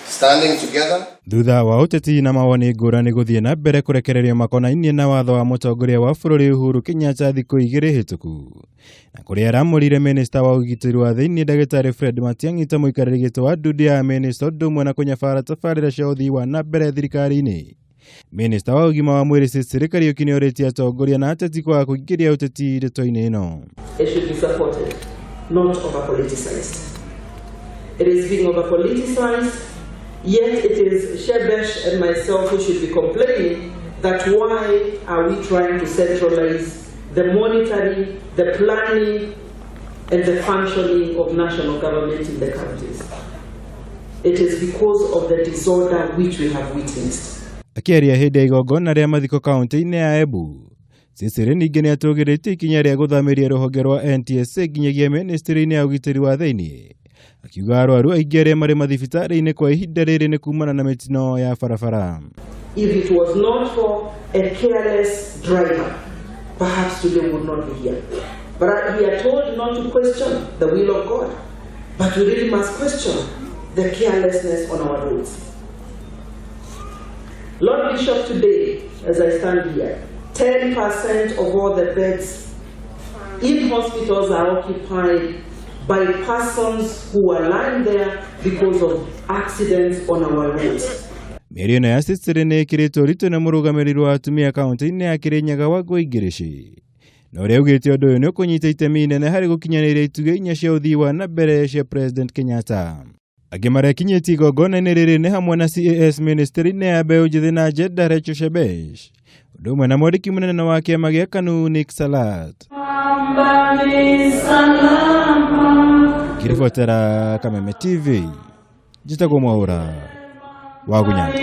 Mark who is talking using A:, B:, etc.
A: Standing together.
B: Thutha wa ũteti na mawoni ngũrani gũthiĩ na mbere kũrekererio makonainie na watho wa mũtongoria wa bũrũri Uhuru Kenyatta thikũ 2 hĩtũku, na kũrĩa aramũrire minista wa ũgitĩri wa thĩinĩ ndagĩtarĩ Fred Matiang'i ta mũikarĩri gĩtĩ wa ndundu ya minista ũndũ ũmwe na kũnyabara tabarĩra cia ũthii wa na mbere thirikari-inĩ. Minista wa ũgima wa mwĩrĩ Sicily Kariuki nĩorĩtie atongoria na ateti kwaga kũingĩria ũteti ndeto-inĩ ĩno.
C: It should be supported, not over-politicized. It is being over-politicized, yet it is Shebesh and myself who should be complaining that why are we trying to centralize the monitoring, the planning, and the functioning of national government in the counties. It is because of the disorder which we have witnessed.
B: Akĩaria hĩndĩ ya igongona rĩa mathiko kaunti-inĩ ya Embu, Sicily ningĩ nĩatũgĩrĩtie ikinya rĩa gũthamĩria rũhonge rwa NTSA nginyagia ministry-inĩ ya ũgitĩri wa thĩinĩ, akiuga arwaru aingĩ arĩa marĩ mathibitarĩ-inĩ kwa ihinda rĩrĩ nĩ kumana na mĩtino ya barabara.
C: If it was not for a careless driver, perhaps today we would not be here. But we are told not to question the will of God, but we really must question the carelessness on our roads. Lord Bishop, today, as I stand here, 10% of all the beds in hospitals are occupied by persons who are lying there because of accidents on our roads.
B: Mĩario ĩno ya Sicily nĩ ĩkĩrĩtwo ũritũ nĩ mũrũgamĩrĩri wa atumia kaunti-inĩ ya Kĩrĩnyaga Wangũi Ngĩrĩci, na ũrĩa augĩte ũndũ ũyũ nĩ ũkũnyita itemi inene harĩ gũkinyanĩria itugĩ 4 cia ũthii wa na mbere cia President Kenyatta. Angĩ marekinyĩtie igongona-inĩ rĩrĩ nĩ hamwe na CAS ministry-inĩ ya mbeũ njĩthĩ na gender Rachel Shebesh, ũndũ ũmwe na mwandĩki mũnene wa kĩama gĩa KANU Nick Salat. Ngĩribotera Kameme TV, njĩtagwo Mwaũra wa Gunyanja.